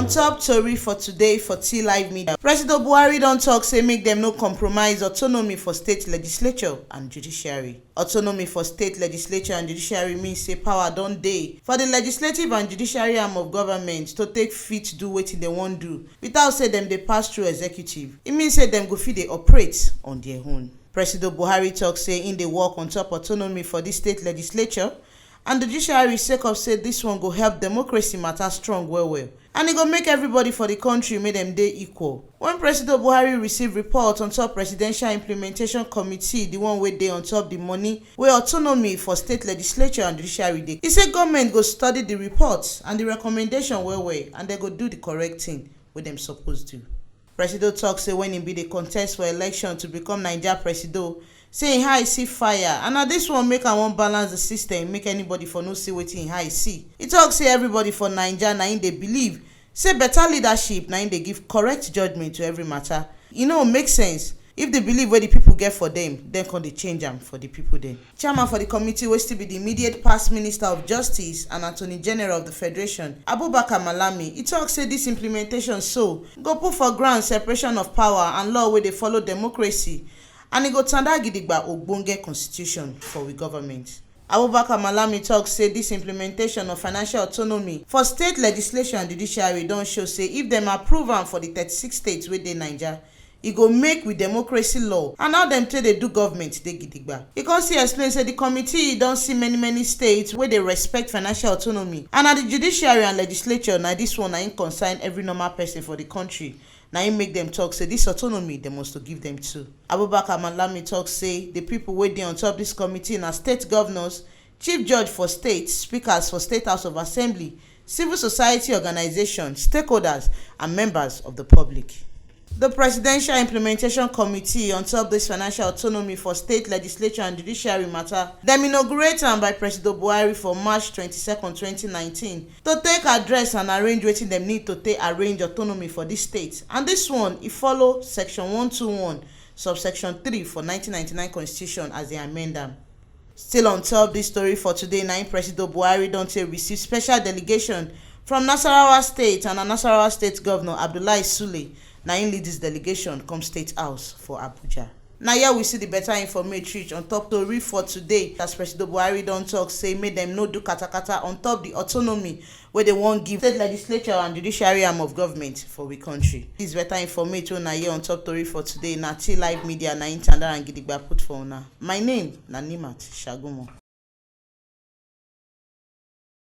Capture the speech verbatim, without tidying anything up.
Top tori for today for T Live Media. President Buhari don talk say make dem no compromise autonomy for state legislature and judiciary. Autonomy for state legislature and judiciary mean say power don dey for the legislative and judiciary arm of government to take fit do wetin dem wan do without say dem dey pass through executive. E mean say dem go fit dey operate on their own. President Buhari talk say im dey work on top autonomy for this state legislature and the judiciary sake of say this one go help democracy matter strong well well, and e go make everybody for the country make dem dey equal. When President Buhari receive report on top Presidential Implementation Committee, the one wey dey on top the money wey autonomy for state legislature and judiciary dey, e say government go study the report and the recommendation well well, and dem go do the correct thing wey dem suppose do. Presido talk say when he be dey contest for election to become Naija Presido, say him eye see fire, and na this one make am wan balance the system, make anybody for no see wetin him eye see. He talk say everybody for Naija na him dey believe say better leadership na him dey give correct judgment to every matter. E no make sense if the belief wey the people get for them, dem come dey change am for the people dem. Chairman for the committee wey still be the immediate past Minister of Justice and Attorney General of the Federation, Abubakar Malami, e talk say this implementation so go put for ground separation of power and law wey dey follow democracy, and e go tanda gidigba ogbonge constitution for we government. Abubakar Malami talk say this implementation of financial autonomy for state legislation and judiciary don show say if dem approve am for the thirty-six states wey dey Naija, e go make with democracy law and how dem take dey do government dey gidigba. E come still explain say the committee don see many many states wey dey respect financial autonomy, and na the judiciary and legislature, na this one na im concern every normal person for the country. Na im make dem talk say this autonomy dem must to give them too. Abubakar Malami talk say the people wey dey on top this committee na state governors, chief judge for state, speakers for state house of assembly, civil society organization, stakeholders, and members of the public. The Presidential Implementation Committee on top this financial autonomy for state legislature and judiciary matter, dem inaugurate am by President Buhari for March twenty-second, twenty nineteen, to take address and arrange wetin dem need to take arrange autonomy for this state. And this one, e follow Section one two one, subsection three for nineteen ninety-nine Constitution as they amend am. Still on top this story for today, na im Presido Buhari don take receive special delegation from Nasarawa State, and na Nasarawa State Governor Abdullahi Sule na im lead this delegation come State House for Abuja. Na here we see the better informate reach on top tori for today, as Presido Buhari don talk say make dem no do katakata on top the autonomy wey dey wan give state legislature and judiciary arm of government for we country. This better informate wey na here on top tori for today na T Live Media na im tanda am gidigba put for una. My name na Nimat Shagumo.